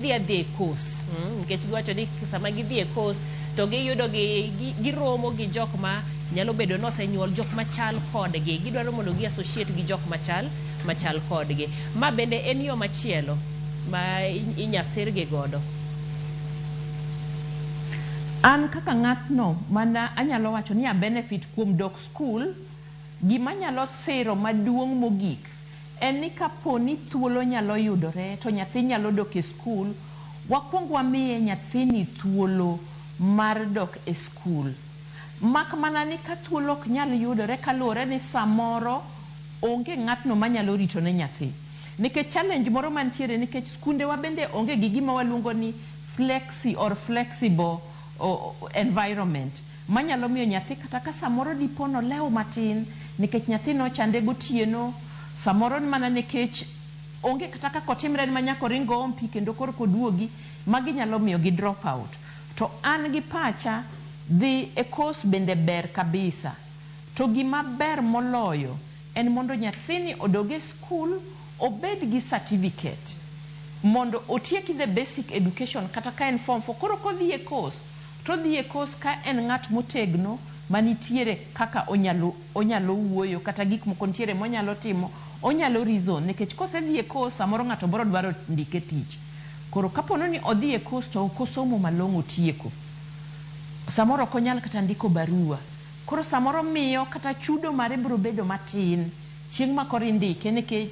Gidhi adhi e course, nikech giwacho ni sama gidhi e course to giyudo gi, giromo gi jok ma nyalo bedo nosenyuol, jok machal kodgi. Gidwaro mondo gi associate gi jok machal kodgi. Ma bende en yo machielo ma inya sirgi godo. An kaka ng'atno mana anyalo wacho ni a benefit kuom dok skul, gima nyalo siro maduong' mogik en ni kapo ni thuolo nyalo yudore to nyathi nyalo dok e skul, wakuong wamiye nyathini thuolo mar dok e skul. Mak mana ni ka thuolo ok nyal yudore kaluwore ni samoro onge ng'atno manyalo rito ne nyathi. Nikech challenge moro mantiere, nikech skundewa bende onge gi gima waluongo ni flexi or flexible environment manyalo miyo nyathi, kata ka samoro dipo nolewo matin nikech nyathi nochande gotieno, samoro mana nikech onge kata kaka otimre ni manyaka oring oom pi kendo korka oduogi, magi nyalo miyo gi drop out. To an gi pacha, dhi e course bende ber kabisa, to gima ber moloyo en mondo nyathini odog e skul, obed gi certificate mondo otieki the basic education, kata ka en form 4. Koro kodhi e course to odhi e course ka en ng'at motegno manitiere kaka onyalo wuoyo, kata gik moko nitiere monyalo timo, onyalo reason, nikech kosedhi e course samoro ng'ato biro dwaro ndike tich. Koro kapono ni odhi e course to ok osomo malong'o tieko, samoro ok onyal kata ndiko barua. Koro samoro miyo kata chudo mare biro bedo matin chieng' ma koro indike nikech